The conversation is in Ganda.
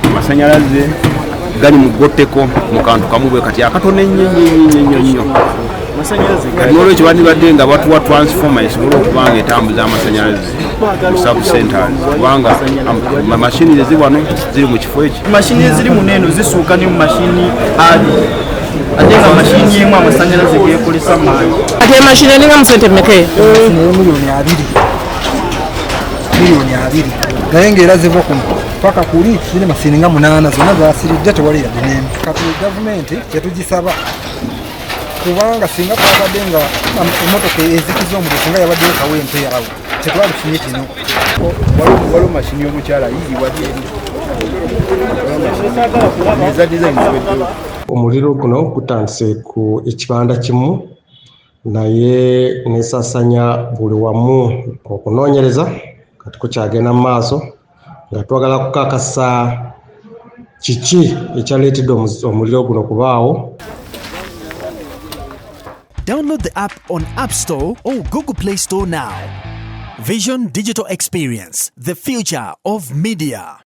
Amasanyalaze gali mu gotteko mu kantu kamu bwe kati akatono ennyo ennyo ennyo nnyo. Kati nolwekyo bandibadde nga batuwa transformer esobola okuba nga etambuza amasanyalaze mu sub centers, kubanga mashini eziri wano ziri mu kifo eki. Mashini eziri muno eno zisuuka ne mu mashini 20, ate nga mashini emu amasanyalaze gekolesa mangi. Ate emashini eringa mu sente mmeka eyo? 20 million, 20 million, naye ngaera ziva kuno paka kuli ziri masini nga munaana, zonna zasiridde, tewali yadde n'emu. Kati gavumenti kyetugisaba, kubanga singa twabadde nga emotoka ezikiza omuliro singa yabaddeyo Kawempe awo, tetwalifunye kino. Waliwo mashini y'omukyala yiri wali eri eza design ziweddewo. Omuliro guno gutandise ku ekibanda kimu naye nesasanya buli wamu. Okunoonyereza kati kukyagenda mu maaso nga twagala kukakasa kiki ekyaleetedde omuliro guno kubaawo. Download the app on App Store or Google Play Store now. Vision Digital Experience, the future of media.